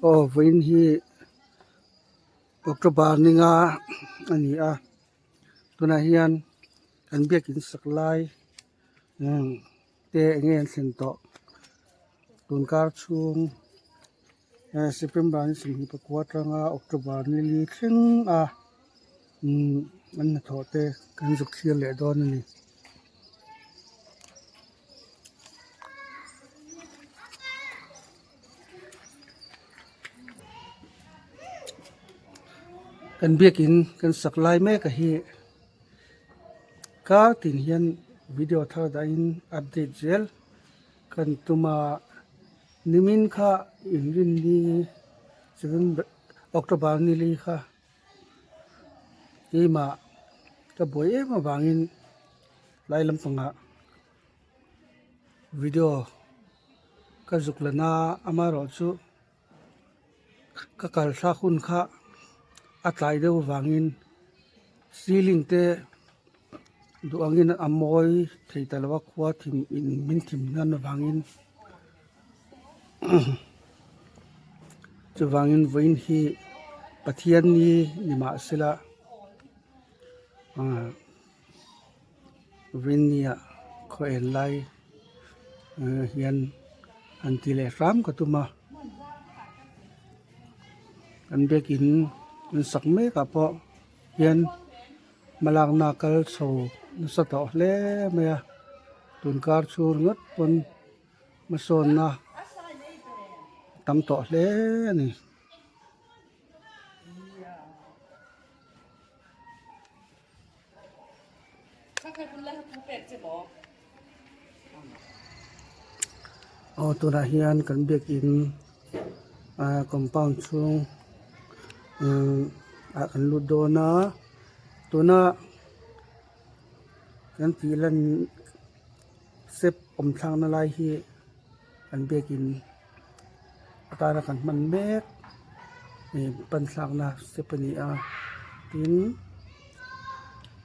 Aw vawiin hi October ni nga a ni a tunah hian kan biakin sak lai te eng nge an thlen tawh tun kar chhung September ni 24 atanga October ni li thleng a an hnathawh te kan zuk thlir leh dawn a ni. Kan biakin kan sak lai mek a hi kar tin hian video thar dahin update zel kan tum a nimin kha inrinni October ni li kha keimah ka buai em avangin lai lampangah video ka zuk la na amaherawhchu ka kal thlak hun kha a tlai deuh avangin ceiling te duh angin a mawi thei ta lo a khua thim in min thim hnan avangin chuvangin vawiin hi Pathian ni ni mahsela ah. Rinnia khaw en lai hian an ti leh hram ka tum a an biakin an sak mek ah pawh hian hmalakna kal chho nasa tawh hle mai a tun kar chhung ringawt pawn hmasawnna tam tawh hle a ni. Aw tunah hian kan biakin ah compound chhung ah kan lut dawn a tuna kan tih lan step awm thlakna lai hi kan biakin atana kan hman mek ih pan thlakna step a ni a tin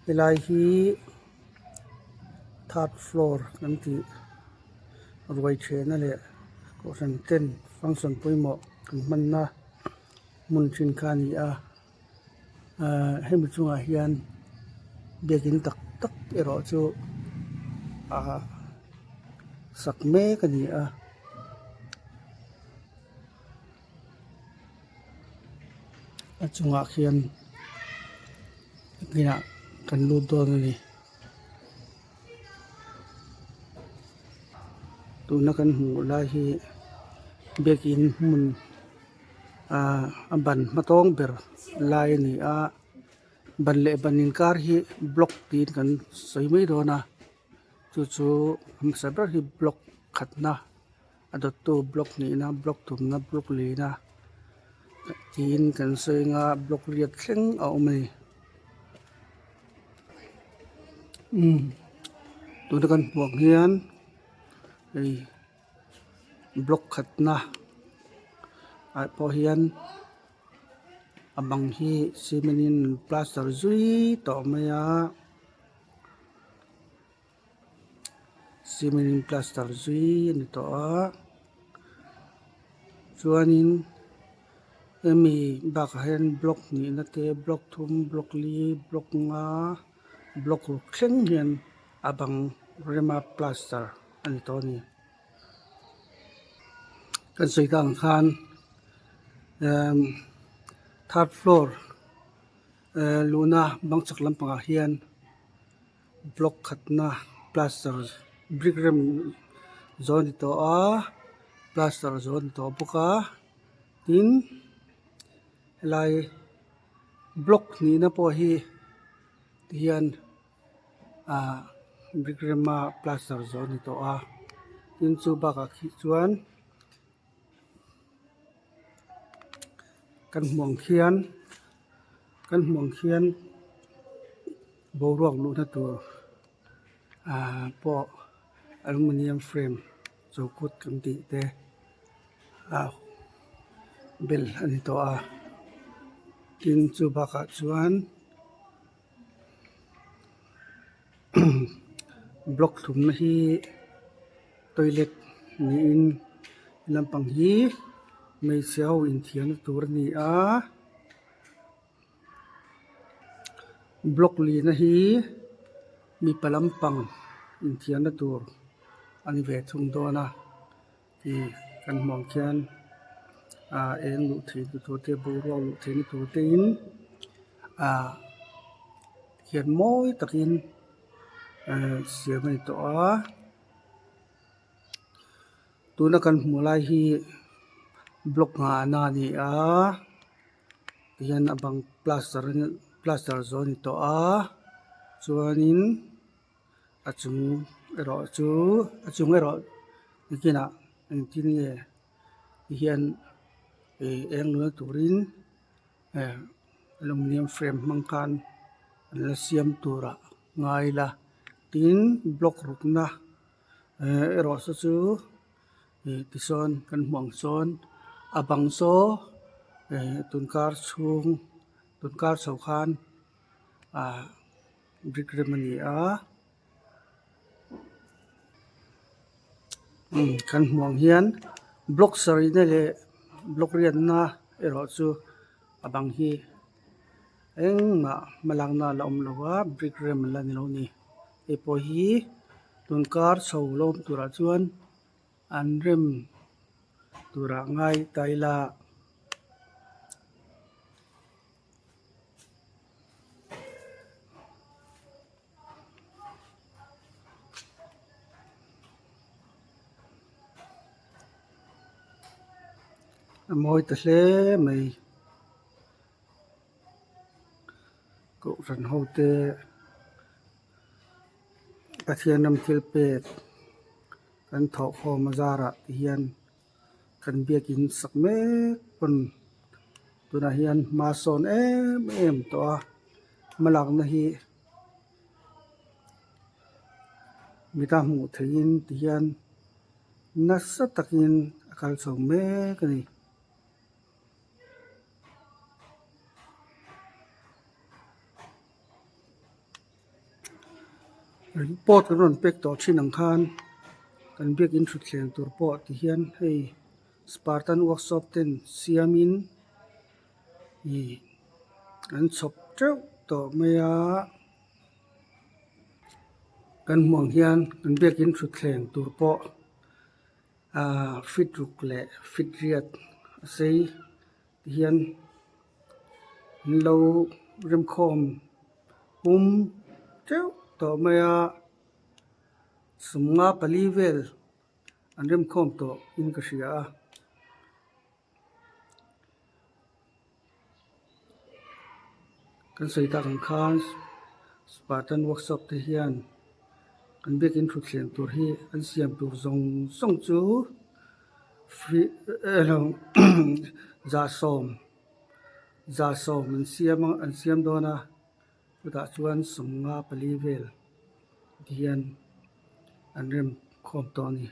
helai hi third floor kan tih ruai thehna leh kohhran ten function pawimawh kan hmanna hmun thin kha a ni a ahh hemi chungah hian biakin tak tak erawh chu ahh sak mek a ni a. A chungah khian inah kan lut dawn a ni tuna kan hmuh lai hi biakin hmun ahh a ban hma tawng ber lai a ni a ban leh ban inkar hi block tiin kan sawi mai dawn a chu chu a hmasa ber hi block khatna. A dawttu block hnihna block thumna block lina tiin kan sawi anga block riat thleng a awm a ni umm tuna kan hmuh ang hian hei block khatna ah pawh hian a bang hi cement in an plaster zui tawh mai a. Cement in plaster zui a ni tawh a chuanin hemi bakah hian block hnihna te block thum block li block nga block ruk thleng hian a bang rema plaster a ni tawh a ni. Kan sawi tak ang khan emm third floor eh luhna bang chhak lampangah hian. Block khatna plaster brick rem zawh a ni tawh a plaster zawh a ni tawh bawk a tin helai block hnihna pawh hi tihian ah brick rema plaster zawh a ni tawh a tin chu bakah khi chuan kan hmuh ang khian kan hmuh ang khian boruak luhna tur ah pawh aluminium frame chokut kan tih te ah bel a ni tawh a tin chu bakah chuan block thumna hi toilet niin lampang hi. Hmeichhe ho inthiamna tur a ni a block lihna hi mipa lampang inthiamna tur a ni ve thung dawn a ih kan hmuh ang khian ah eng luh theihna tur te boruak luh theihna tur te in ah hian mawi takin eh siam a ni tawh a. Tuna kan hmuh lai hi block nghahna a ni a tihian a bang plaster plaster zawh a ni tawh a chuanin a chung erawh chu a chung erawh nikinah engtin nge tihian ih eng luai turin eh aluminium frame hmang khan an la siam turah ngai ila tin block rukna. Eh erawh saw chu ih tisawn kan hmuh ang sawn a bang saw eh tunkar chhung tunkar chho khan ah brick rem a ni a umm kan hmuh ang hian block sarihna leh block riatna erawh chu a bang hi engmah hmalakna a la awm lo a brick rem a la ni lo a ni. Hei pawh hi tunkar chho lo awm turah chuan an rem turah ngai ta ila. A mawi ta hle mai. Kohhran ho te Pathian ram thil pek kan thawh khawm a zarah te hian kan biakin sak mek pawn tunah hian hma sawn em em tawh a hmalakna hi mita hmuh theihin ti hian nasa takin a kal chho mek a ni. Report kan rawn pek tawh thin ang khan kan biakin thutthleng tur pawh ti hian hei spartan workshop ten siamin ih an chhawp teuh tawh mai a kan hmuh ang hian kan biakin thutthleng tur pawh. Ahh feet ruk leh feet riat a sei ti hian an lo remkhawm pum teuh tawh mai a 54 vel an remkhawm tawh in ka hria a. Kan sawi tak ang khan Spartan workshop te hian an biakin thutthleng tur hi an siam tur zawng zawng chu free 100 100 an siam a an siam dawn a chutah chuan 54 vel ti hian an rem khawm tawh a ni.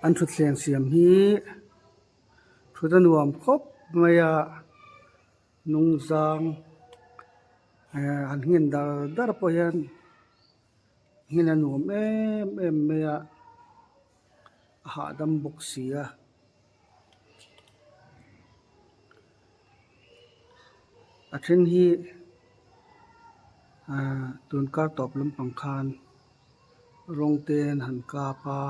An thutthleng siam hi thut a nuam khawp mai a hnungzang eh han nghen dar dar pawh hian nghen a nuam em em mai a a hahdam bawk si a. A then hi ahh tun kar tawp lampang khan rawng te an han kap a.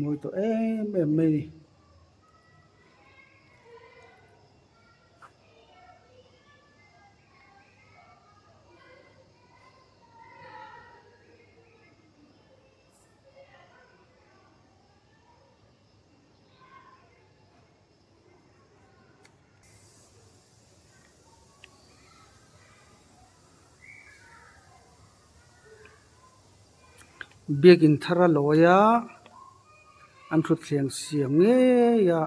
Mawi tawh em em mai a ni. Biakin thar a lawi a an thutthleng siam ngei a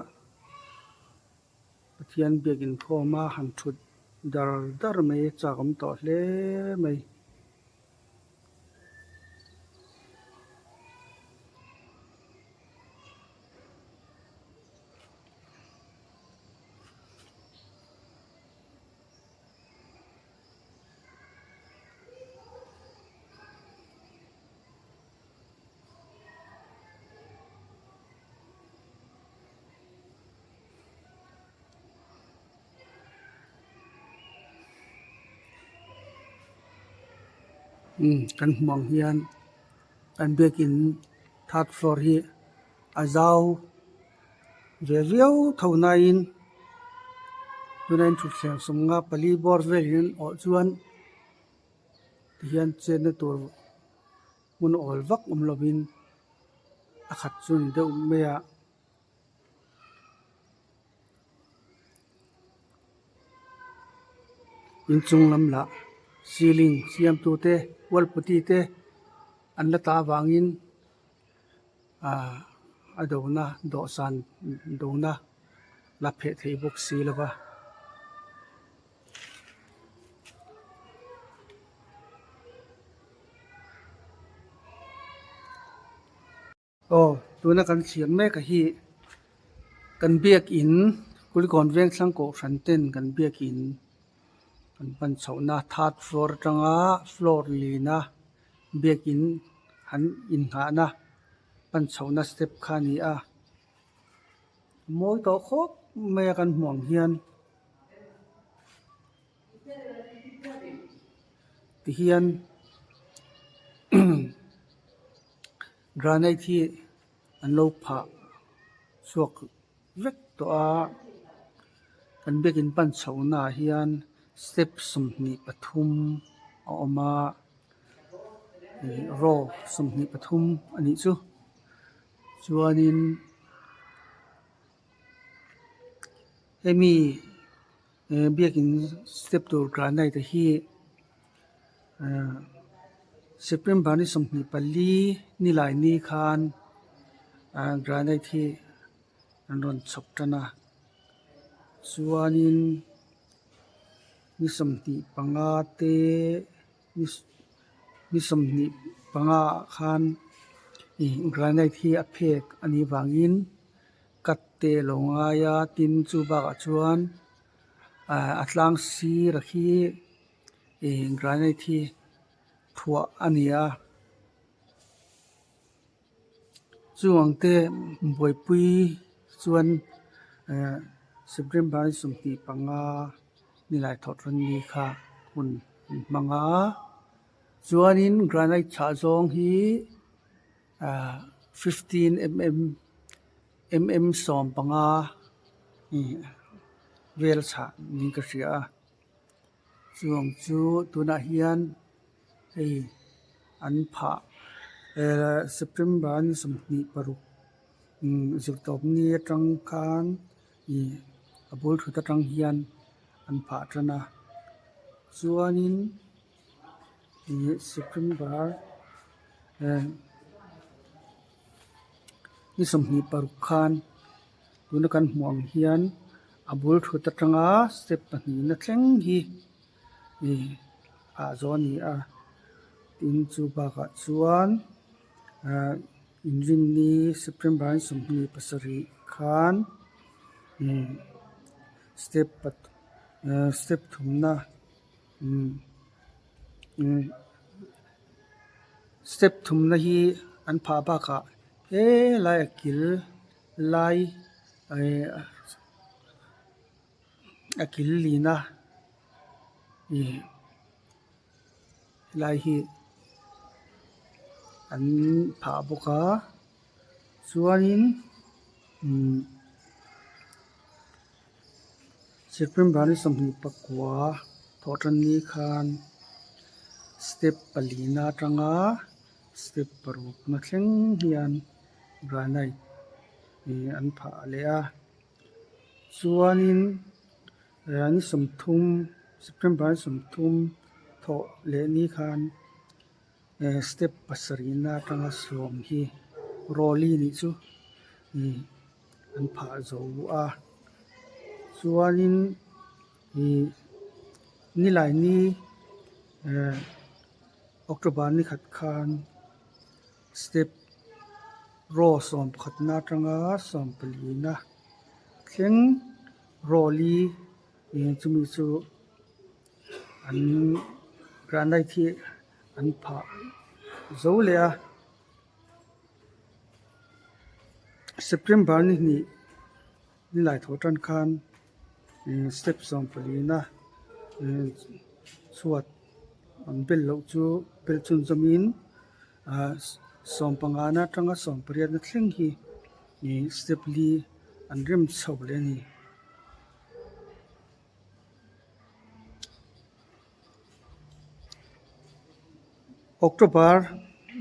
Pathian biakin khawm a han thut dar dar mai a chak awm tawh hle mai. Umm kan hmuh ang hian kan biakin third floor hi a zau ve viau tho naiin tuna in thutthleng sawmnga pali bawr velin awh chuan tihian chenna tur hmun awl vak awm lovin a khat chu a ni deuh mai a. Inchung lam lah ceiling siam tu te wall putty te an la tah avangin ahh a do na dawhsan do na la pheh thei bawk si lo va. Aw tuna kan thlir mek a hi kan biakin Kulikawn Vengthlang Kohhran ten kan biakin kan pan chhohna third floor atanga floor lina biakin an inghahna pan chhohna step kha a ni a mawi tawh khawp mai a kan hmuh ang hian. Tihian granite hi an lo phah chhuak vek tawh a kan biakin pan chhohna ah hian step 23 a awm a ih row 23 a nih chu chuanin hemi. He biakin step tur granite hi ahh September ni 24 nilai ni khan ahh granite hi an rawn chhawp tan a chuanin ni 25 te ni 25 ah khan ih granite hi a phek a nih vangin. Cut te a lo ngai a tin chu bakah chuan ahh a tlang sir a khi ih granite hi thuah a ni a chung te buaipui chuan ehh September ni 25 nilai thawh tan ni kha hun an hmang a chuanin granite chhah zawng hi. Ahh 15 mm mm 15 ih vel chhah niin ka hria a chuang chu tunah hian hei an phah ehh September ni 26 umm zirtawp ni atang khan ih a bul thut atang hian an phah tan a chuanin ih September eh ni 26 khan tuna kan hmuh ang hian a bul thut atanga step pahnihna thleng hi ih ah zawh a ni a tin chu bakah chuan ah inrinni September ni 27 khan ih step ah step thumna umm umm step thumna hi an phah bakah helai a kil lai eh a kil lina ih helai hi an phah bawk a chuanin umm September ni 29 thawh tan ni khan step palina atanga step parukna thleng hian granite ih an phah leh a chuanin ni 30 September ni 30 thawh leh ni khan eh step pasarihna atanga sawm hi rawli nih chu ih an phah zo a chuanin ih nilaini eh October ni khat khan step row sawmpakhatna atanga sawmpalina thleng rawli ih chumi chu an granite hi an phah zo leh a. September ni hnih nilai tho tan khan ih step 14 na ih chhuat An bel loh chu bel chhunzawmin ah sawmpangana atanga sawmpariatna thleng hi ih step li an rem chho leh a ni. October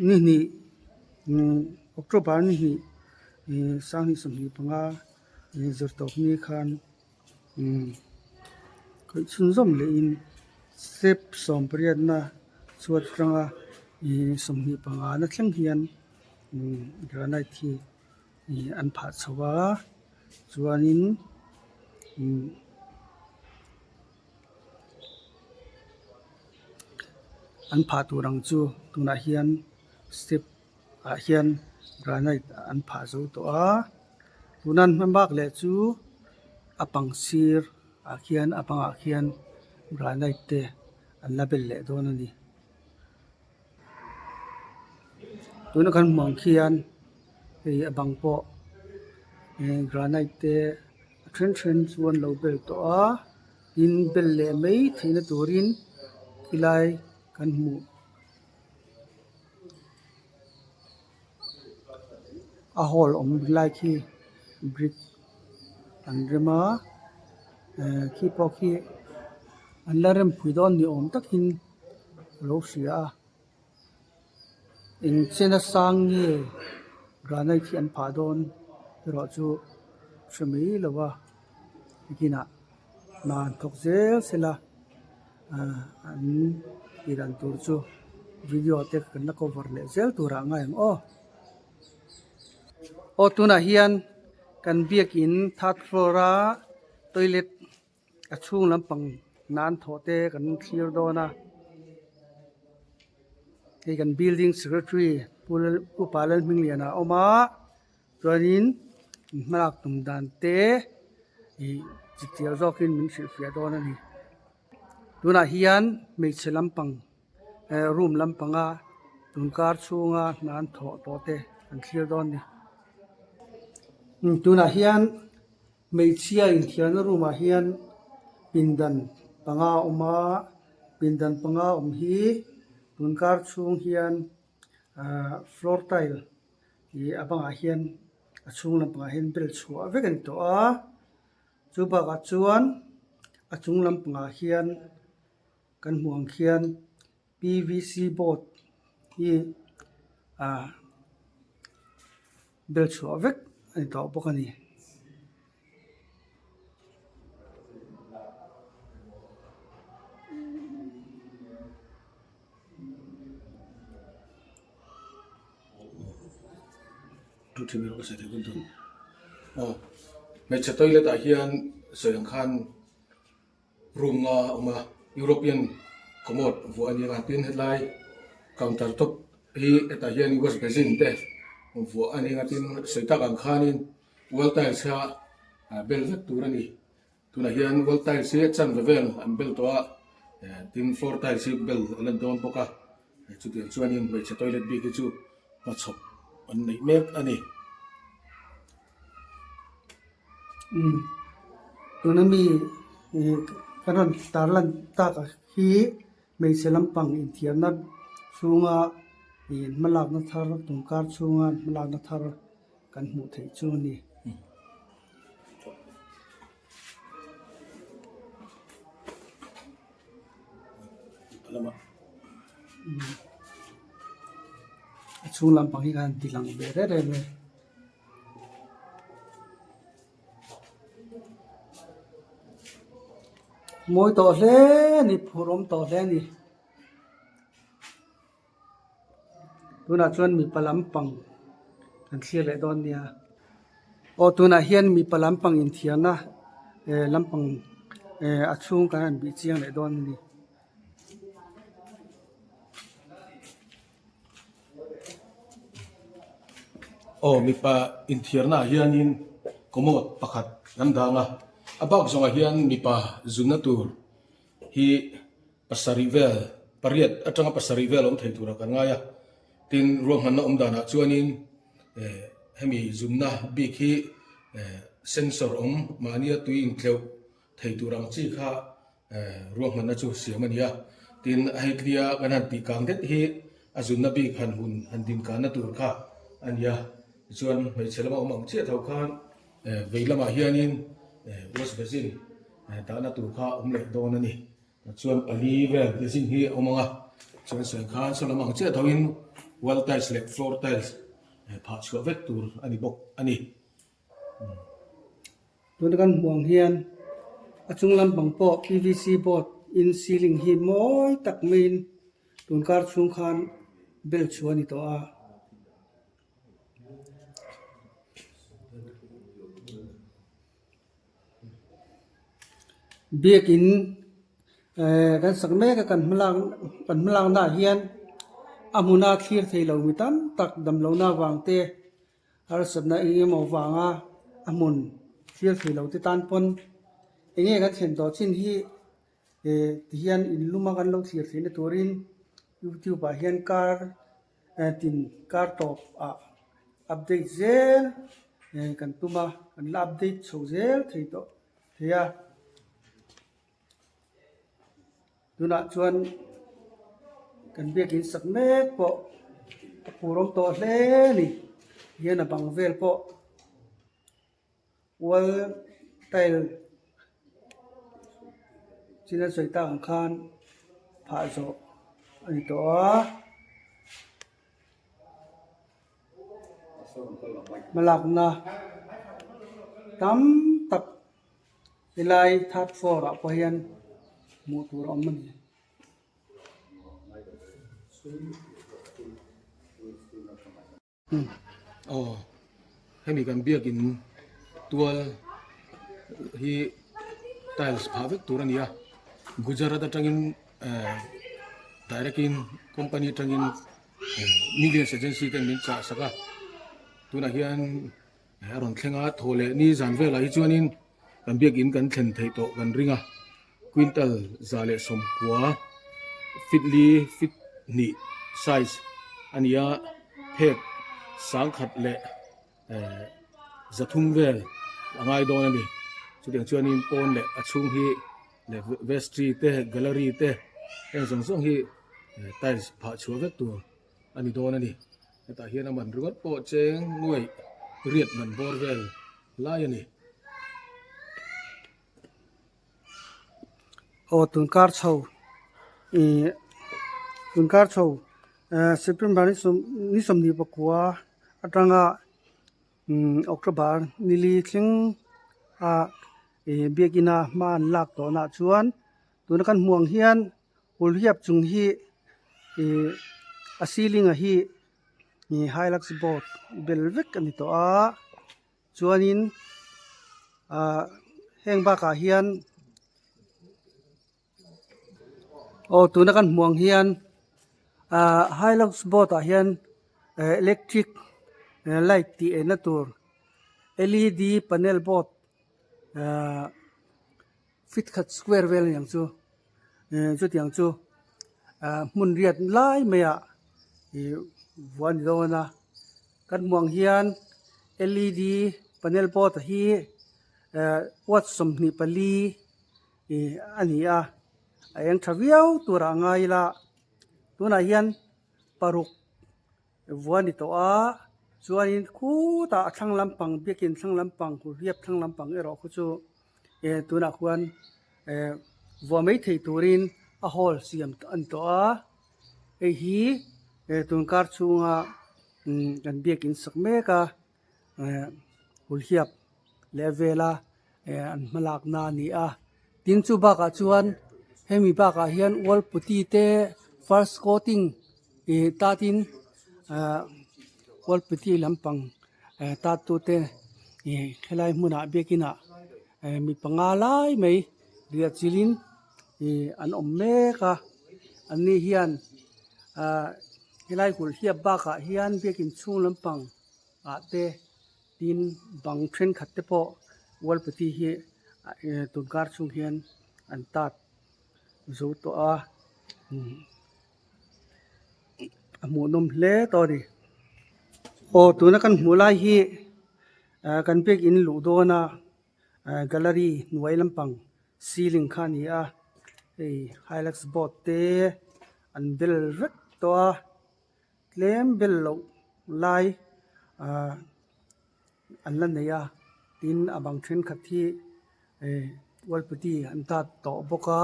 ni hnih October ni hnih sanghnih 25 zirtawp ni khan khawih chhunzawm lehin step 18 na chhuat atanga 25 na thleng hian granite hi an phah chho a chuanin. An phah tur ang chu tunah hian step ah hian granite an phah zo tawh a tuna an hma bak leh chu a pang sir ah khian a bangah khian granite te an la bel leh dawn a ni tuna kan hmuh ang khian hei a bang pawh granite te a then then chu an lo bel tawh a. Tin bel leh mai theihna turin khilai kan hmuh a hall awm lai khi brick an rem a eh khi pawh khi an la rem phui dawn ni awm takin ka lo hria a engchena sang nge granite hi an phah dawn erawh chu hre mai lo a. Biakinah hna an thawk zel sela ahh an tih dan tur chu video te kan la cover leh zel turah a ngai ang aw. Aw tunah hian kan biakin third floor a toilet a chhung lampang hna an thawh te kan thlir dawn a hei kan building secretary Pu Palalhmingliana a awm a. Chuanin hmalak tum dan te ih chipchiar zawkin min hrilhfiah dawn a ni. Tunah hian hmeichhe lampang eh room lampanga tunkar chhunga hna an thawh tawh te an thlir dawn a ni. Tunah hian hmeichhia inthiarna room ah hian pindan panga a awm a, pindan panga awm hi tunkar chhung hian ah floor tile Ih a bangah hian a chhung lampangah hian bel chhuah vek a ni tawh a chu bakah chuan a chung lampangah hian kan hmuh ang khian p v c board hi ah bel chhuah vek a ni tawh bawk a ni. Hmeichhe toilet ah hian sawi ang khan room nga a awm a European commode vuah a ni ang a tin hetlai counter top hi hetah hian wash basin te vuah a ni ang a tin sawi tak ang khanin wall tiles kha bel vek tur a ni. Tunah hian wall tiles hi a chanve vel an bel tawh a, tin floor tiles hi bel a lan dawn bawk a, chutiang chuanin hmeichhe toilet bik hi chu hmachhawp an neih mek a ni. Umm tuna mi ih kan rawn tar lan tak hi hmeichhe lampang inthiarna chhunga ih hmalakna thar tawngkar chhunga hmalakna thar kan hmuh theih chu a ni. A chhung lampang hi khan ti lang ve reng reng e. Mawi tawh hle a ni phur awm tawh hle a ni. Tunah chuan mipa lampang kan thlir leh dawn nia. Aw tunah hian mipa lampang inthiarna eh lampang eh a chhung kan han bih chiang leh dawn a ni. Aw mipa inthiarna ah hianin commode pakhat kan dang a, a bak zawngah hian mipa zunna tur hi pasarih vel pariat atanga pasarih vel awm thei turah kan ngai a tin ruahmanna awm danah chuanin eh hemi zunna bik hi eh sensor awm mahnia tui intleuh thei tur ang chi kha eh ruahmanna chu siam a ni a. Tin, hei tlia kan han tih kang det hi a zunna bik han hun han din kanna tur kha a ni a. Tichuan hmeichhe lama awm ang chiah tho khan vei lamah hianin wash basin dahna tur kha a awm leh dawn a ni. Chuan pali vel basin hi a awm ang a, chuan sawi khan saw lam ang chiah thoin wall tiles leh floor tiles phah chhuah vek tur a ni bawk a ni. Tuna kan hmuh ang hian a chung lampang pawh PVC board in ceiling hi mawi tak maiin tun kar chhung khan bel chhuah a ni tawh a. Biakin eh kan sak mek a kan hmalak kan hmalakna ah hian a hmuna thlir thei lo mi tam tak damlohna avang te harsatna eng emaw vanga a hmun thlir thei lo te tan pawn eng nge kan thlen tawh chin hi eh tihian in luma kan lo thlir theihna turin youtube ah hian car eh tin car tawp ah update zel eh kan tum a kan la update chho zel thei tawh thei a. Tunah chuan kan biakin sak mek pawh a phur awm tawh hle a ni hian a bang vel pawh wall tile chin a sawi tak ang khan phah zawh a ni tawh a. Hmalakna tam tak. Helai third floor ah pawh hian hmuh tur a awm a ni. Aw hemi kan biakin tual hi tiles phah vek tur a ni a Gujarat atangin eh direct in company atangin millions agency ten min chah sak a tunah hian. A rawn thleng a, thaw leh ni zan velah hi chuanin kan biakin kan thlen theih tawh kan ring a, quintal 190 feet li feet hnih size a ni a, phek 1000 leh eh 300 vel a ngai dawn a ni, chutiang chuanin pawn leh a chhung hi leh vestry te gallery te heng zawng zawng hi tiles phah chhuah vek tur. a ni dawn a ni. Hetah hian a man ringawt pawh cheng nuaih riat man bawr vel lai a ni. Aw tunkar chho ih tunkar chho eh September ni sawm ni 29 atanga umm October nili thleng a ih biakin a hma an lak tawhna ah chuan tuna kan hmuh ang hian Hulhiap chung hi ih a ceiling ah hi ih hilux board bel vek a ni tawh a chuanin ah heng bakah hian aw tuna kan hmuh ang hian ah hilux board ah hian eh electric light tih enna tur L E D panel board ah feet khat square vel a ni ang chu. Eh chutiang chu ah hmun riat lai maiah ih vuah a ni dawn a kan hmuh ang hian L E D panel board a hi eh watt 24 ih a ni a a eng tha viau turah a ngai ila tunah hian paruk vuah a ni tawh a chuanin khutah a thlang lampang biakin thlang lampang hulhriap thlang lampang erawh khu chu eh tunah khuan eh vuah mai thei turin a hall siam a ni tawh a hei hi eh tun kar chhunga umm kan biakin sak mek a eh hulhriap leh a vela eh an hmalak na a ni a tin chu bakah chuan hemi bakah hian wall putty te first coating ih tatin ah wall putty lampang eh tat tu te ih helai hmunah biakin ah eh mi panga lai mai riah chilhin ih an awm mek a an ni hian ah helai hulhriap bakah hian biakin chhung lampang ah te tin bang thenkhat te pawh wall putty hi eh tun kar chhung hian an tat zo tawh a a hmuhnawm hle tawh a ni. Aw tuna kan hmuh lai hi ah kan biakin luh dawn a ah gallery hnuai lampang ceiling kha a ni a. Hei hilux boat te an bel vek tawh a tlem bel loh lai ahh an la nei a tin a bang thenkhat hi eh wall putty an tat tawh bawk a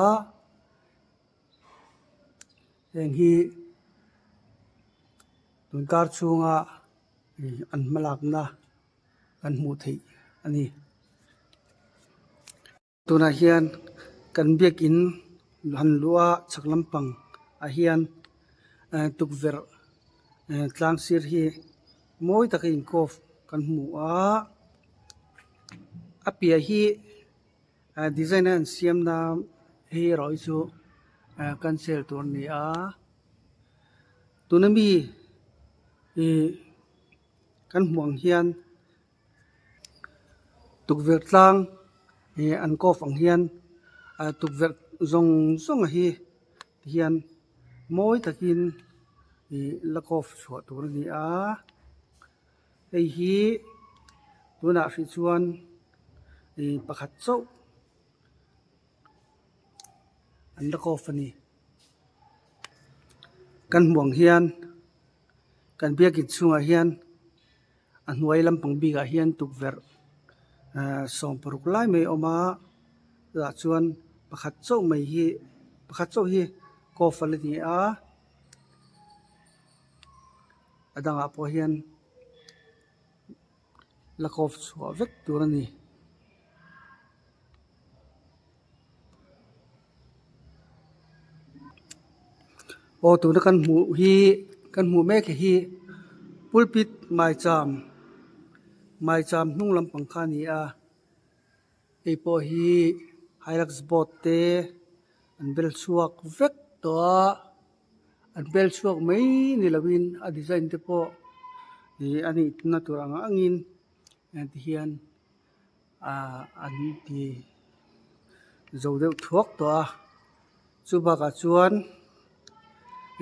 heng hi tun kar chhunga an hmalakna kan hmuh theih a ni. Tunah hian kan biakin han luh a chhak lampang ah hian eh tukverh eh tlang sir hi mawi taka in curve kan hmu a a piah hi eh design a an siam na hei erawh hi chu eh cancel tur a ni a tuna mi ih kan hmuh ang hian. Tukverh tlang ih an curve ang hian ah tukverh zawng zawng hi tihian mawi takin ih la curve chhuah tur a ni a hei hi tunah hrih chuan ih pakhat chauh an la curve a ni kan hmuh ang hian kan biakin chhungah hian. A hnuai lampang bikah hian tukverh ehh sawmparuk lai mai a awm a chutah chuan pakhat chauh mai hi pakhat chauh hi curve a la ni a a dangah pawh hian la curve chhuah vek tur a ni. Aw tuna kan hmuh hi kan hmuh mek hi pulpit maicham maicham hnung lampang kha a ni a hei pawh hi hilux boat te an bel chhuak vek tawh a an bel chhuak mai ni lovin a design te pawh ih a nih na tur ang angin tihian. Ahh an ti zo deuh thuak tawh a chu bakah chuan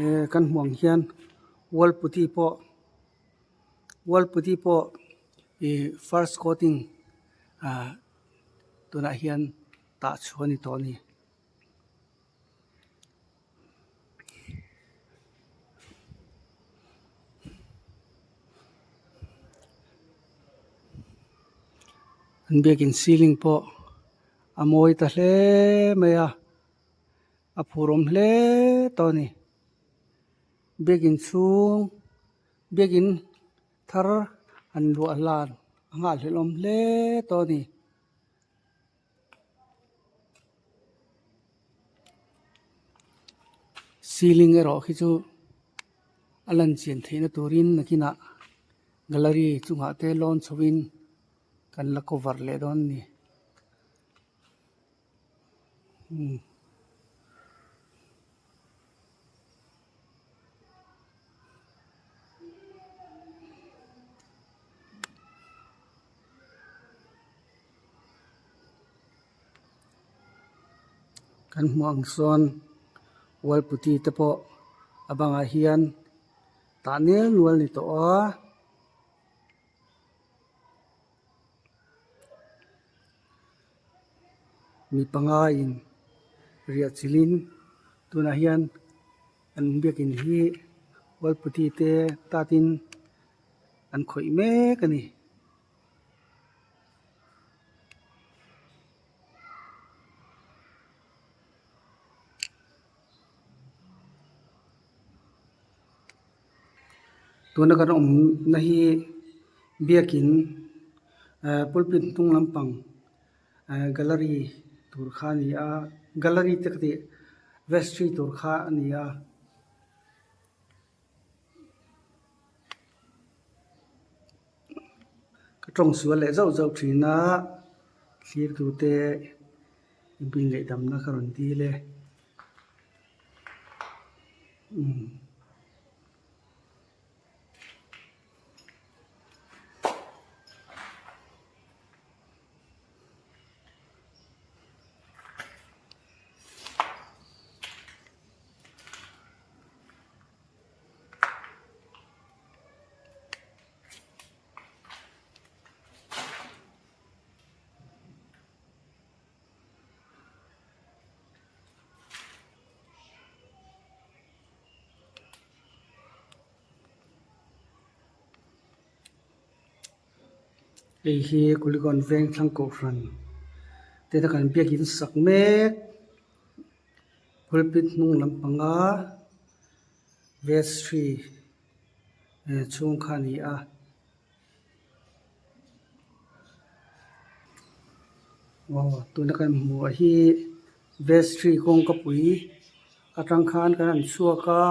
eh kan hmuh ang hian wall putty pawh wall putty pawh ih first coating ah tunah hian tah chhuah a ni tawh a ni. An biakin ceiling pawh a mawi ta hle mai a a phur awm hle tawh a ni biakin chhung biakin thar an luah hlan a nghahhlelh awm hle tawh a ni. Ceiling erawh khi chu a lan chian theihna turin nakinah gallery chungah te lawn chhoin kan la cover leh dawn a ni. Kan hmuh ang sawn wall putty te pawh a bangah hian tah nel nual a ni tawh a. Mi panga in riah chilh in tunah hian an biakin hi wall putty te tat in an khawih mek a ni. Tuna kan awmna hi biakin eh pulpit hnung lampang eh gallery tur kha a ni a gallery te ka tih vestry tur kha a ni a. Ka tawng sual leh zauh zauh thin a thlir tute inngaihdamna ka rawn dil e umm. Hei hi Kulikawn veng thlang kohhran te ta kan biakin sak mek pulpit hnung lampanga vestry chhung kha a ni a. Aw tuna kan hmuh hi vestry kawngkapui atang khan kan han chhuak a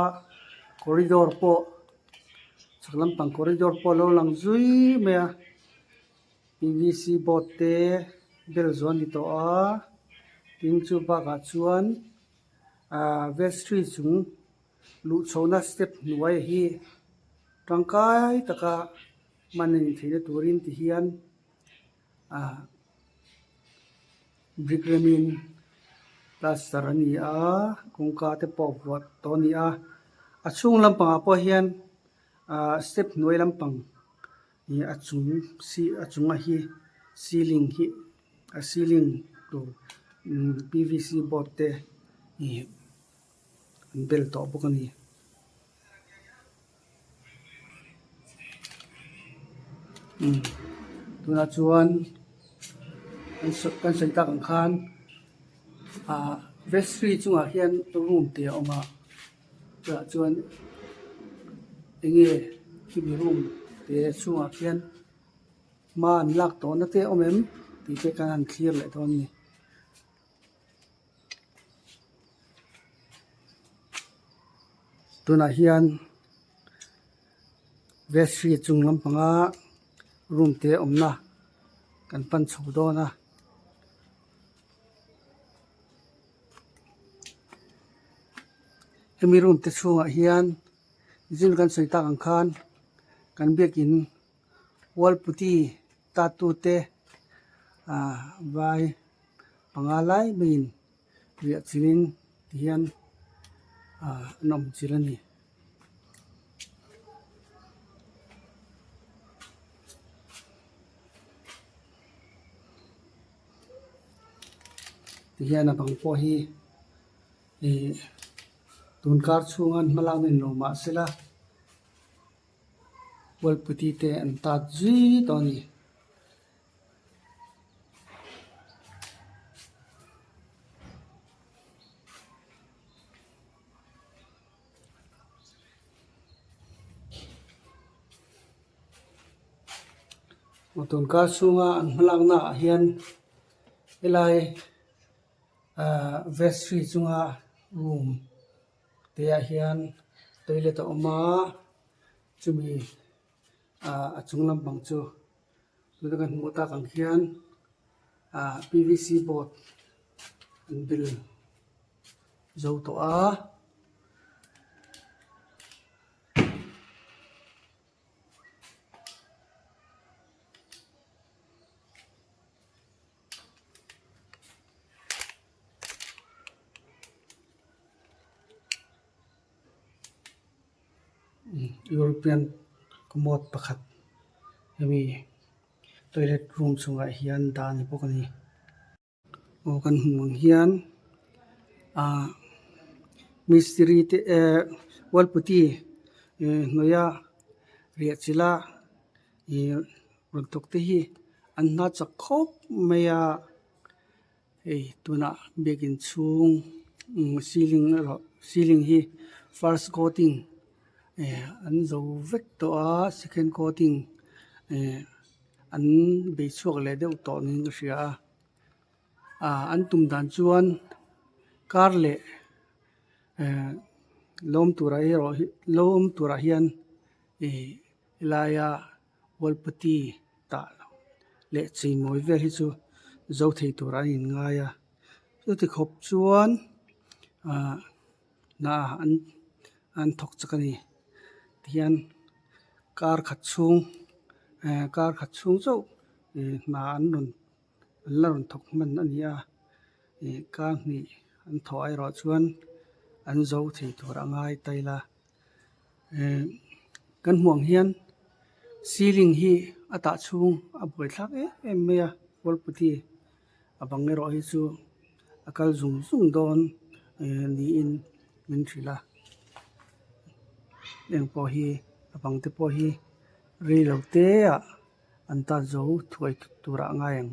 corridor pawh chhak lampang corridor pawh a lo lang zui mai a pvc board te bel zawh a ni tawh a tin chu bakah chuan ahh vestry chung luh chhohna step hnuai hi tangkai taka hman a nih theihna turin ti hian ah brick remin plaster a ni a kawngka te pawh vuah tawh a ni a a chhung lampangah pawh hian ah step hnuai lampang ih a chung si a chunga hi ceiling hi a ceiling tur umm pvc board te ih an bel tawh bawk a ni. Umm tunah chuan kan sawi tak ang khan ah vestry chungah hian room te a awm a chutah chuan eng nge khimi room te chhungah khian hma an lak tawhna te a awm em tih te kan han thlir leh dawn a ni. Tunah hian vestry chung lampanga room te awmna kan pan chho dawn a. Hemi room te chhungah hian zing kan sawi tak ang khan kan biakin wall putty tattoo te ah vai panga lai maiin riah chilhin tihian ah an awm chilh a ni. Tihian a bang pawh hi ih tun kar chhunga an hma lak na inlo mahsela wall putty te an tat zui tawh a ni. Tun kar chhunga an hmalakna ah hian helai ahh vestry chunga room te ah hian toilet a awm a chumi ahh a chung lampang chu tuna kan hmuh tak ang hian ahh pvc board an bel zo tawh a. European commode pakhat hemi toilet room chhungah hian dah a ni bawk a ni. Aw kan hmuh ang hian ah mistiri te eh wall putty eh hnuaia riah chilh a ih rawn thawk te hi an hna chak khawp mai a hei tunah biakin chhung ceiling erawh ceiling hi first coating eh an zo vek tawh a second coating eh an bei chhuak leh deuh tawh niin ka hria a ah an tum dan chuan kar leh eh lawm turah erawh hi lawm turah hian ih helaia wall putty tah leh cheimawi vel hi chu zo thei turah an inngai a chuti khawp chuan ah hna an an thawk chak a ni tihian kar khat chhung eh kar khat chhung chauh ih hna an rawn an la rawn thawk hman a ni a ih kar hnih an thawh erawh chuan an zo thei tur a ngai ta ila eh kan hmuh ang hian ceiling hi a tah chhung a buaithlak em em mai a wall putty a bang erawh hi chu a kal zung zung dawn eh niin min hrilh a heng pawh hi a bang te pawh hi rei lo te ah. An tan zo thuai turah a ngai ang.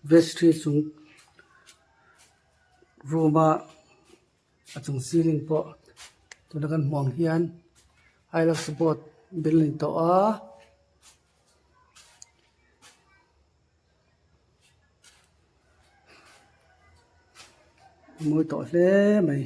Vestry chung room a a chung ceiling pawh tuna kan hmuh ang hian hilux board building tawh a. A mawi tawh hle mai.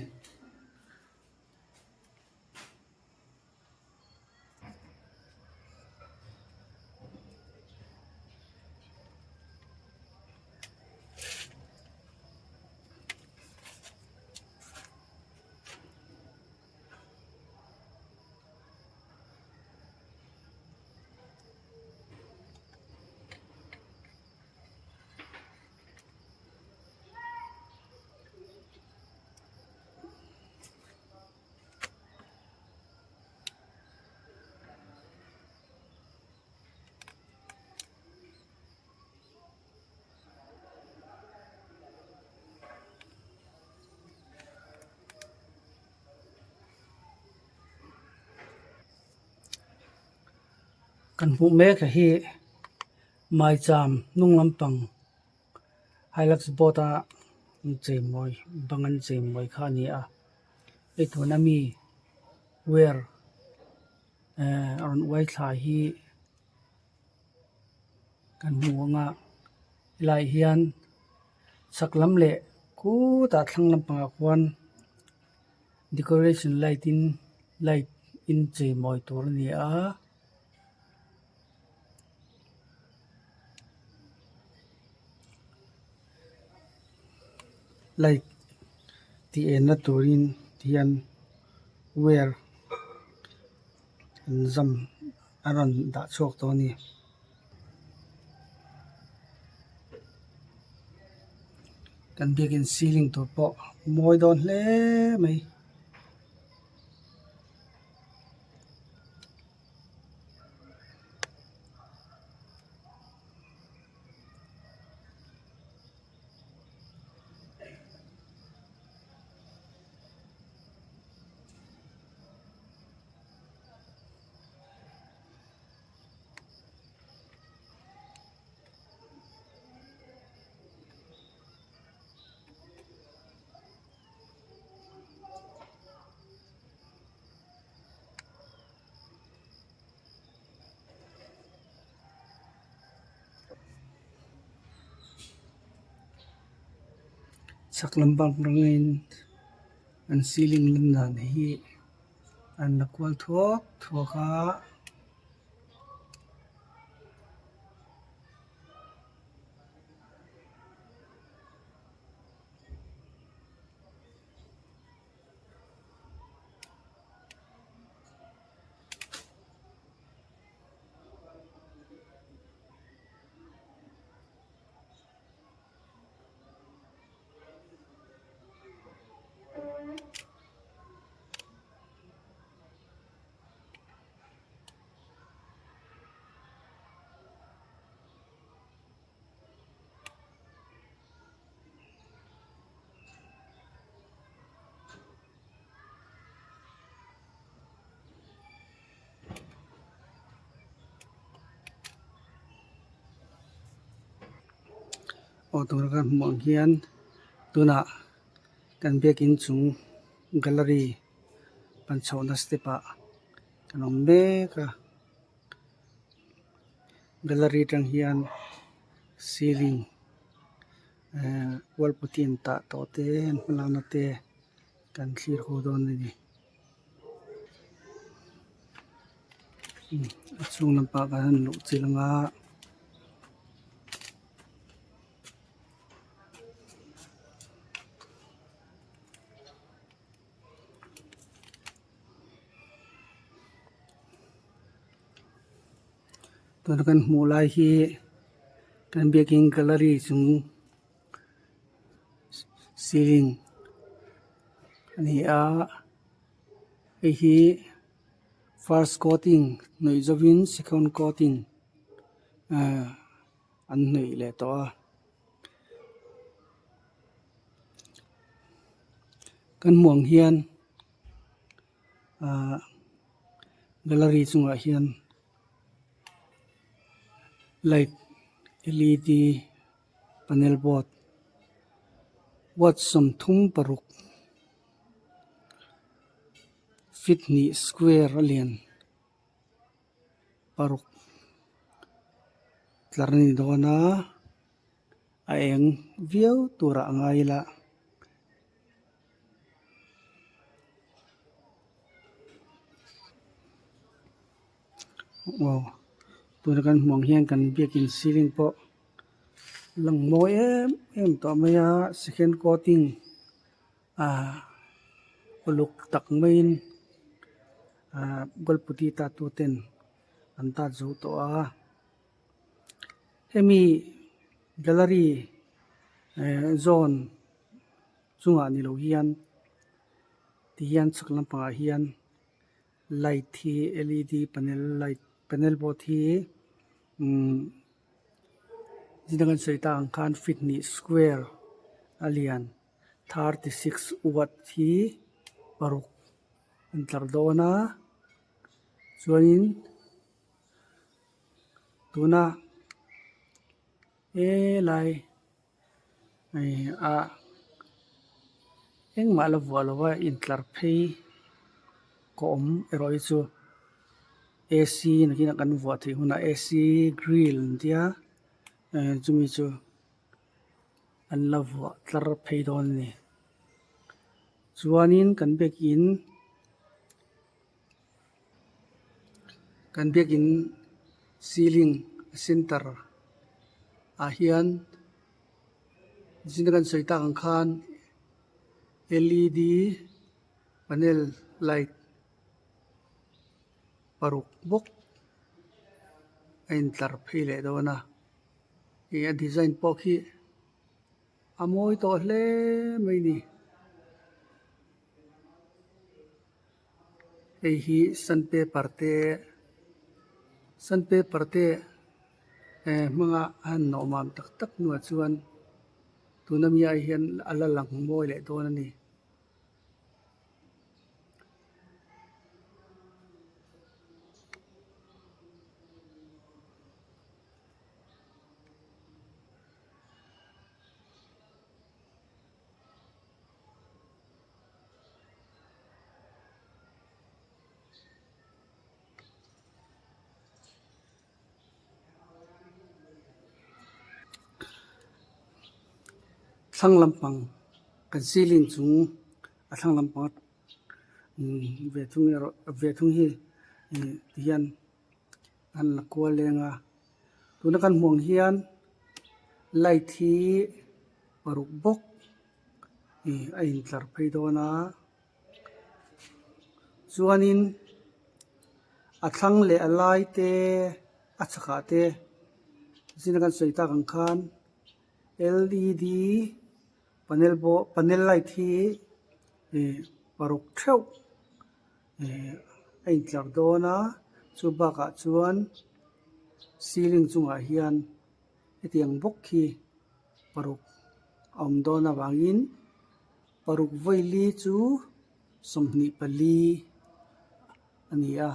Kan hmuh mek a hi maicham hnung lampang hilux boat a incheimawi bang an cheimawi kha a ni a hei tuna mi wire eh a rawn uai thla hi kan hmu ang a helaiah hian chhak lam leh khutah thlang lampangah khuan decoration light in light in cheimawi tur a ni a. Light tih enna turin tihian wire an zam a rawn dah chhuak tawh a ni. Kan biakin ceiling tur pawh mawi dawn hle mai. Chhak lam bang rawngin an ceiling lan dan hi an la kual thuak thuak a. Aw tuna kan hmuh ang hian tunah kan biakin chung gallery pan chhohna step ah kan awm mek a gallery atang hian ceiling ehh wall putty an tah tawh te an hmalakna te kan thlir haw dawn a ni a chhung lampang ah hian luh chilh anga. Tuna kan hmuh lai hi kan biakin gallery chung ceiling a ni a. Hei hi first coating hnawih zawhin second coating ahh an hnawih leh tawh a. Kan hmuh ang hian ahh gallery chungah hian light L E D panel board watt 36 feet hnih square a lian paruk tlar a ni dawn a a eng viau turah a ngai ila. Aw tuna kan hmuh ang hian kan biakin ceiling pawh lang mawi em em tawh mai a second coating ah uluk tak maiin ah gold putty tat tu ten an tat zo tawh a hemi gallery eh zawn chungah ni lo hian tihian chhak lampangah hian light hi L E D panel light panel board hi umm zin a kan sawi tak ang khan feet hnih square a lian 36 watt hi paruk an tlar dawn a chuanin tuna helai a engmah la vuah lo va intlar phei ka awm erawh hi chu A_C nakinah kan vuah theih hunah A_C grill an tia chumi chu an la vuah tlar phei dawn a ni chuanin kan biakin kan biakin ceiling center ah hian zin a kan sawi tak ang khan L E D panel light paruk bawk a intlar phei leh dawn a ih a design pawh khi a mawi tawh hle mai a ni. Hei hi sandpaper te sandpaper te eh hmanga a han nawh mam tak tak hnuah chuan tuna mi ah hian a la lang mawi leh dawn a ni. Thlang lampang kan ceiling chung a thlang lampang ve thung erawh ve thung hi tihian an la kual leng a tuna kan hmuh ang hian light hi paruk bawk ih a intlar phei dawn a chuanin a thlang leh a lai te a chhakah te zin a kan sawi tak ang khan L E D panel pawh panel light hi ih paruk theuh ih a intlar dawn a chu bakah chuan ceiling chungah hian hetiang bawk hi paruk a awm dawn avangin paruk vawi chu 24 a ni a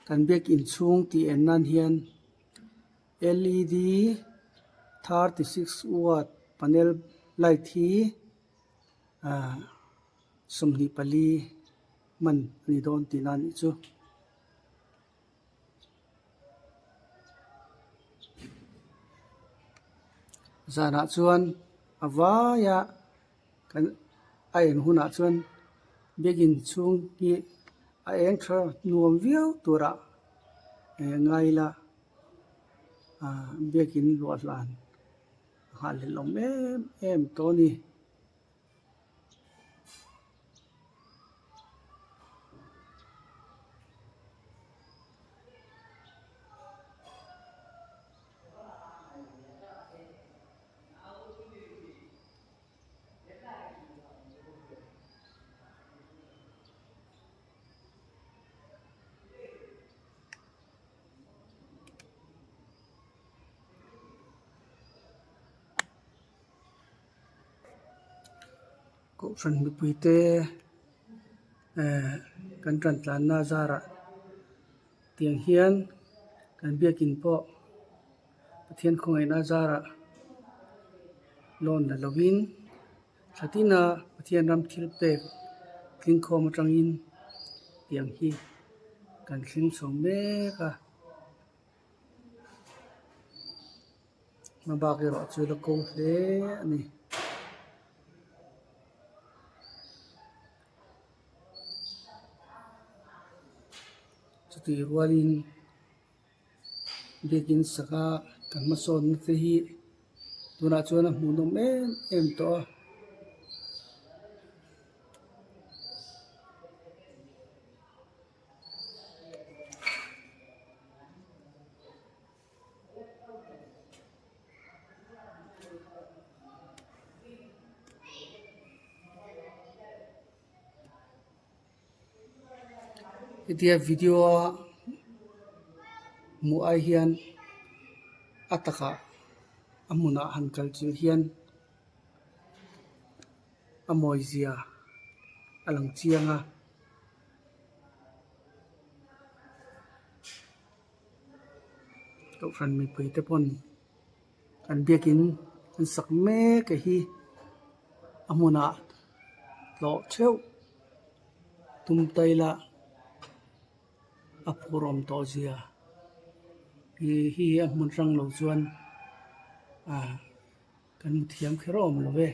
kan biakin chhung tih en nan hian L E D 36 watt panel light hi ahh 24 hman a ni dawn tihna a nih chu. Zanah chuan a vaia kan a en hunah chuan biakin chhung hi a eng tha nuam viau turah eh ngai ila ah biakin luah hlan a nghahhlelh awm em em tawh a ni. Kohhran mipui te ehh kan tan tlanna zarah tiang hian kan biakin pawh Pathian khawngaihna zarah loan la lovin thla tina Pathian ram thil pek tlingkhawm atangin tiang hi kan thleng chho mek a. Hma bak erawh chu la ko hle a ni. Chutih rualin biakin saka kan hmasawnna te hi tunah chuan a hmuhnawm em em tawh a. Hetia video a hmuh ai hian a takah a hmunah han kal chilh hian a mawi zia a lang chiang a. Kohhran mipui te pawn an biakin an sak mek a hi a hmunah tlawh theuh tum ta ila a phur awm tawh zia ih hi a hmun hrang lo chuan ah kan hmu thiam kher awm lo ve.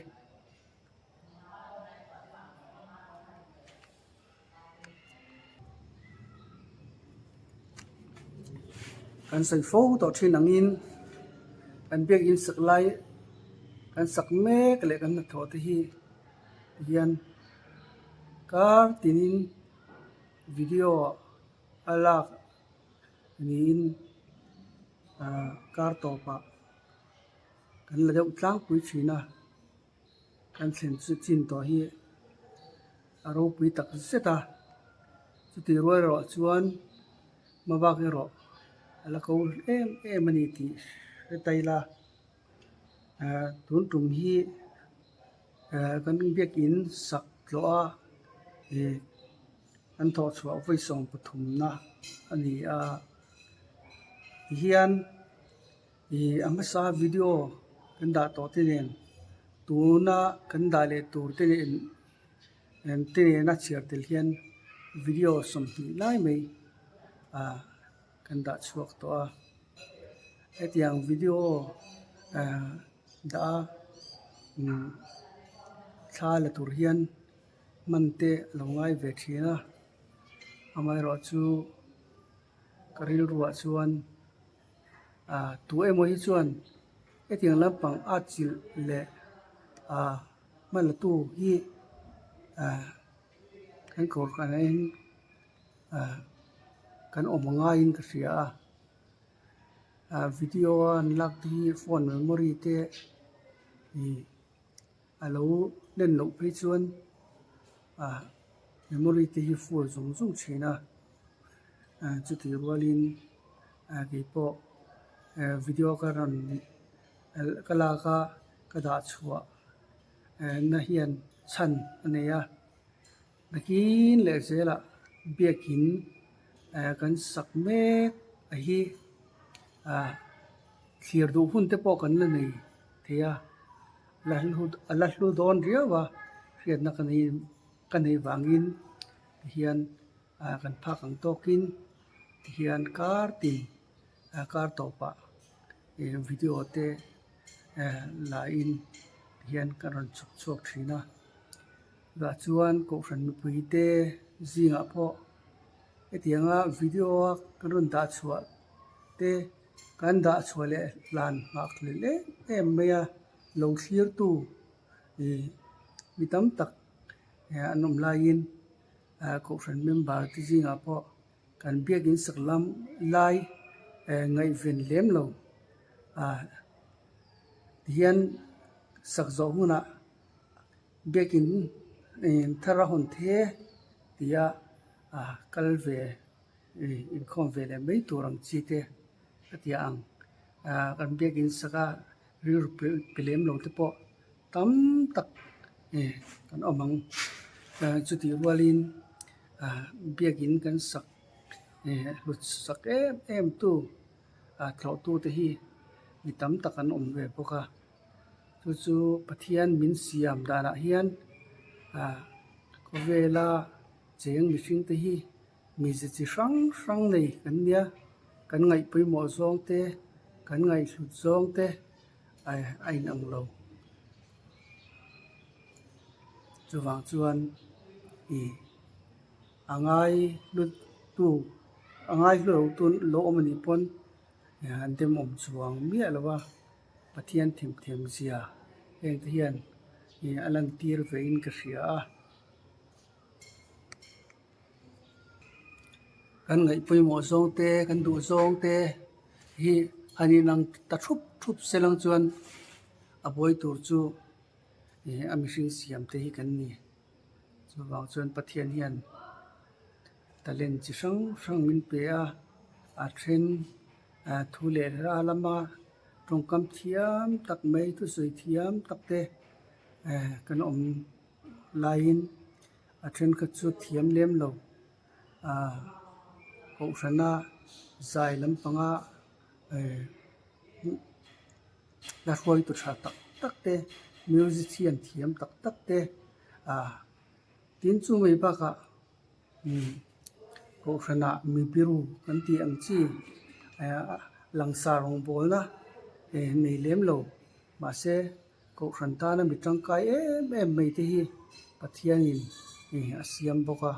Kan sawi fo tawh thin angin kan biakin sak lai kan sak mek leh kan hnathawh te hi tihian kar tinin video a lak niin ah kar tawpah kan la deuh tlangpui thin a. Kan thlen chu chin tawh hi a ropui tak zet a, chutih rual erawh chuan hma bak erawh a la ko em em a ni tih hre ta ila ehh tun tum hi ehh kan biakin sak tlawh a ih an thawh chhuah vawi 13na a ni a tihian. Ih a hmasa video kan dah tawh te nen tuna kan dah leh tur te nen te nena chhiar tel hian video 20 lai mai ah kan dah chhuak tawh a hetiang video ah dah a umm thla la tur hian hman te a lo ngai ve thin a amaherawhchu ka rilruah chuan. Ah tu emaw hi chuan hetiang lampang a chilh leh ah hma la tu hi ah kan kohhran ah hian ah kan awm a ngaiin ka hria a ah video a an lak te hi phone memory te ih a lo len loh phei chuan ah memory te hi full zung zung thin a ah chutih rualin ah keipawh eh video ka rawn ka lak a ka dah chhuah eh na hian chhan a nei a nakin leh zelah biakin eh kan sak mek a hi ah thlir duh hun te pawh kan la nei thei a la hlu a la hlu dawn riau a hriatna ka nei ka neih vangin tihian ah kan phak ang tawkin tihian kar tin ah kar tawpah ih video te eh la in tihian ka rawn chhawp chhuak thin a chutah chuan kohhran mipui te zingah pawh hetianga video a kan rawn dah chhuah te kan dah chhuah leh hlan nghak hlel em em mai a lo thlir tu ih mi tam tak eh an awm laiin ah kohhran member te zingah pawh kan biakin sak lam lai eh ngaihven lem lo ah tihian sak zawh hunah biakin ih thar a hawn the tia ah kal ve ih inkhawm ve leh mai tur ang chi te a ti ang ah kan biakin sak a rilru pe lem lo te pawh tam tak. kan awm ang. Chutih rualin biakin kan sak hlut sak em em tu tlawhtu te hi mi tam tak an awm ve bawk a. Chu chu Pathian min siam danah hian khawvela cheng mihring te hi mize chi hrang hrang nei kan nia. Kan ngaih pawimawh zawng te kan ngaihhlut zawng te a inang lo. Chuvang chuan ih a ngai hlut tu a ngai hlu lo tu lo awm anih pawn an demawm chuang miah lo a. Pathian themthiam zia heng te hian ih a lantir ve in ka hria a. Kan ngaih pawimawh zawng te kan duh zawng te hi han inang ta thup thup se lang chuan a buai tur chu ih a mihring siam te hi kan ni. Chuvang chuan Pathian hian talent chi hrang hrang min pe a, a then thu leh hla lama tawngkam thiam tak mai thusawi thiam tak te kan awm laiin a thenkhat chu thiam lem lo ah kohhrana zai lampanga la hruaitu tha tak tak te musician thiam tak tak te ah tin chu mai bakah kohhranah mi biru kan tih ang chi langsar rawngbawlna nei lem lo mahse Kohhran tana mi tangkai em em mai te hi Pathianin a siam bawk a,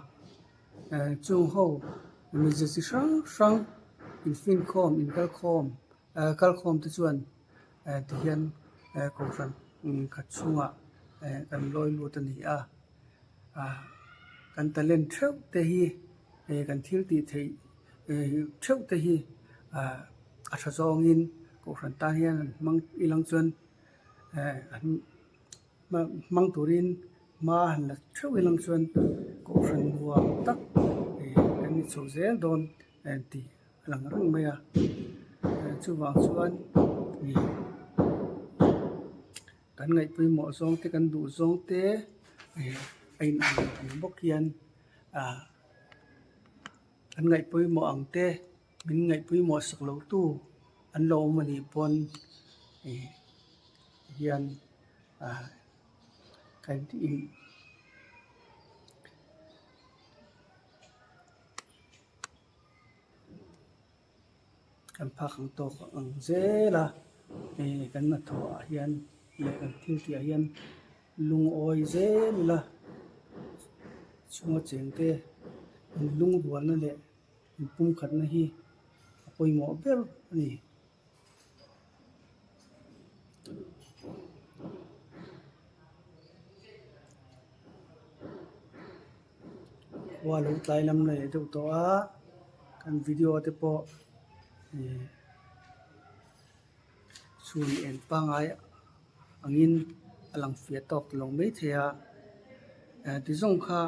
chung ho mize chi hrang hrang infinkhawm inkalkhawm kalkhawm te chuan tihian kohhran khat chhungah kan lawi lut a ni a, kan talent theuh te hi kan thil tih theih theuh te hi a tha zawngin kohhran tan hian an hmang ilang chuan. Hmang turin hma han la theuh ilang chuan kohhran nuam tak kan ni chho zel dawn tih a lang reng mai a chuvang chuan kan ngaih pawimawh zawng te kan duh zawng te a inang ang bawk hian kan ngaih pawimawh ang te. Min ngaihpui mawh sak loh tu an lo awm anih pawn ih hian ah kan in kan phak ang tawk ang zel a ih kan hnathawh ah hian leh kan thil tih ah hian lungawi zel ila chhunga cheng te in lungrualna leh. Inpumkhatna hi a pawimawh ber a ni. Khua lo tlai lam leh deuh tawh a, kan video te pawh ih chhun en pangngai angin a lang fiah tawk lo mai thei a ti zawng kha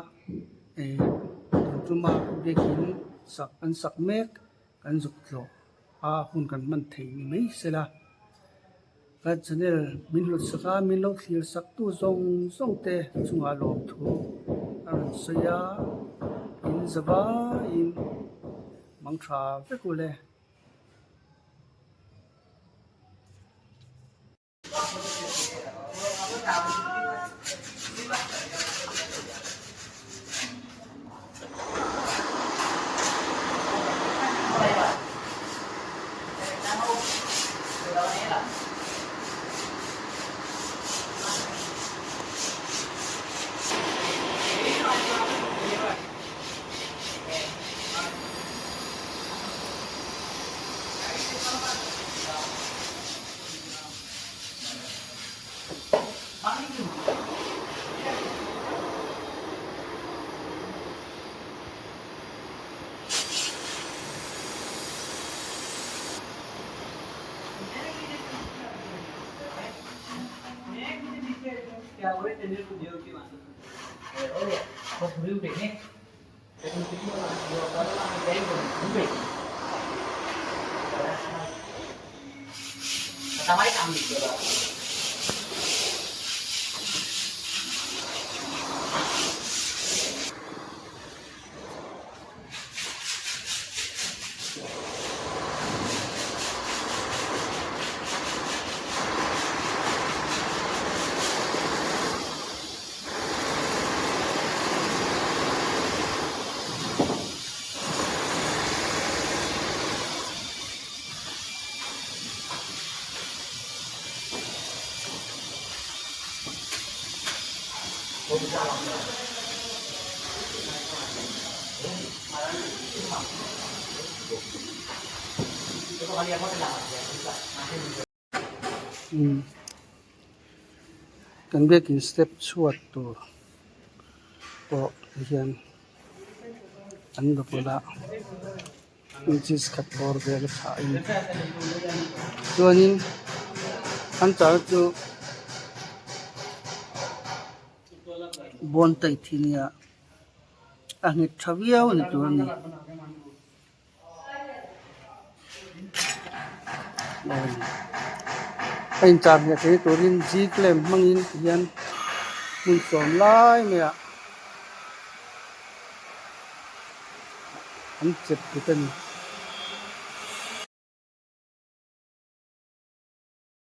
ih tun tuma biakin sak an sak mek kan zuk tlawh a hun kan hman thei ni mai sela ka channel min hlut sak a min lo thlir sak tu zawng zawng te chungah lawmthu a rawn sawi a in za vaiin mang tha vek ule. Umm kan biakin step chhuat tur pawh hian an dawp a inches khat bawr vel a thlah in chuanin an char chu bawn taih thi nia a nghet tha viau a ni tur a ni. A inchar hmeh thei turin G clamp hmangin tihian hmun sawm lai mai ah an chep bet a ni.